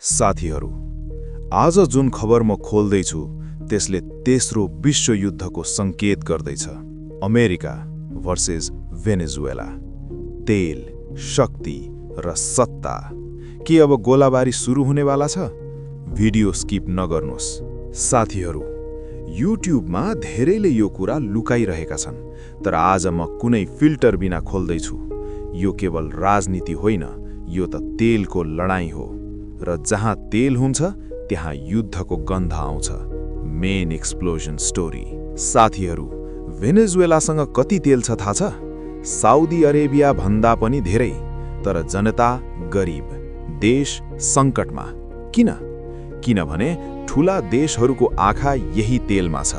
साथीहरू, आज जुन खबर म खोल्दैछु त्यसले तेस्रो विश्वयुद्धको संकेत गर्दैछ। America versus Venezuela. तेल, शक्ति र सत्ता। के अब गोलाबारी सुरु हुनेवाला छ? भिडियो स्किप नगर्नुहोस्। साथीहरू, युट्युबमा धेरैले यो कुरा लुकाइरहेका छन्, तर आज म कुनै फिल्टर बिना खोल्दैछु। यो केवल राजनीति होइन, यो त तेलको लडाईँ हो, र जहाँ तेल हुन्छ त्यहाँ युद्धको गन्ध आउँछ। Main explosion story. साथीहरू, भेनेजुएलासँग कति तेल छ थाहा छ? साउदी अरेबिया भन्दा पनि धेरै। तर जनता गरिब, देश सङ्कटमा। किन? किनभने ठूला देशहरूको आँखा यही तेलमा छ।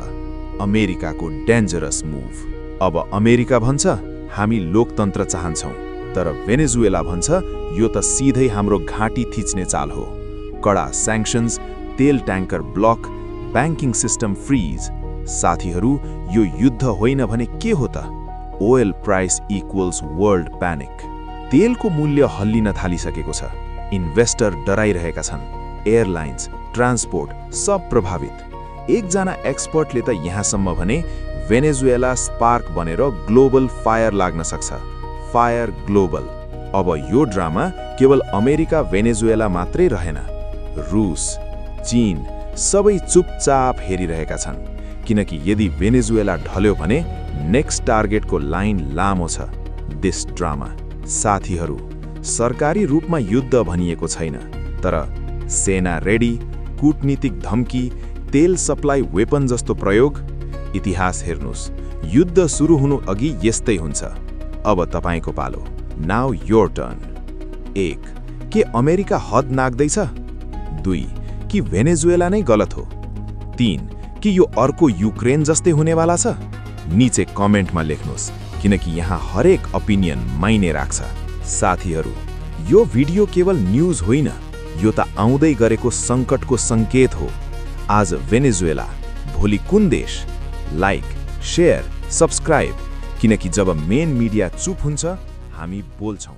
अमेरिकाको डेन्जरस मुभ। अब अमेरिका भन्छ हामी लोकतन्त्र चाहन्छौँ, तर भेनेजुएला भन्छ यो त सिधै हाम्रो घाँटी थिच्ने चाल हो। कडा स्याङ्सन्स, तेल tanker block, banking system fridge. साथीहरू, यो युद्ध होइन भने के हो त? Oil price equals world panic. तेलको मूल्य हल्लिन थालिसकेको छ। इन्भेस्टर डराइरहेका छन्। एयरलाइन्स, ट्रान्सपोर्ट सब प्रभावित। एकजना एक्सपर्टले त यहाँसम्म भने भेनेजुएला स्पार्क बनेर ग्लोबल फायर लाग्न सक्छ। Fire global. अब यो ड्रामा केवल अमेरिका भेनेजुएला मात्रै रहेन। रुस, चीन सबै चुपचाप हेरिरहेका छन्, किनकि यदि भेनेजुएला ढल्यो भने नेक्स्ट टार्गेटको लाइन लामो छ। This drama. साथीहरू, सरकारी रूपमा युद्ध भनिएको छैन, तर सेना रेडी, कूटनीतिक धम्की, तेल सप्लाई वेपन जस्तो प्रयोग। इतिहास हेर्नुस्, युद्ध सुरु हुनु अघि यस्तै हुन्छ। अब तपाईको पालो। Now your turn. 1. के अमेरिका हद नाग्दैछ? 2. कि भेनेजुएला नै गलत हो? 3. कि यो अर्को युक्रेन जस्तै हुनेवाला छ? नीचे कमेन्टमा लेख्नुहोस्, किनकि यहाँ हरेक ओपिनियन मायने राख्छ। साथीहरू, यो भिडियो केवल न्यूज होइन, यो त आउँदै गरेको सङ्कटको सङ्केत हो। आज भेनेजुएला, भोलि कुन देश? लाइक, शेयर, सब्स्क्राइब, किनकि जब मेन मिडिया चुप हुन्छ हामी बोल्छौँ।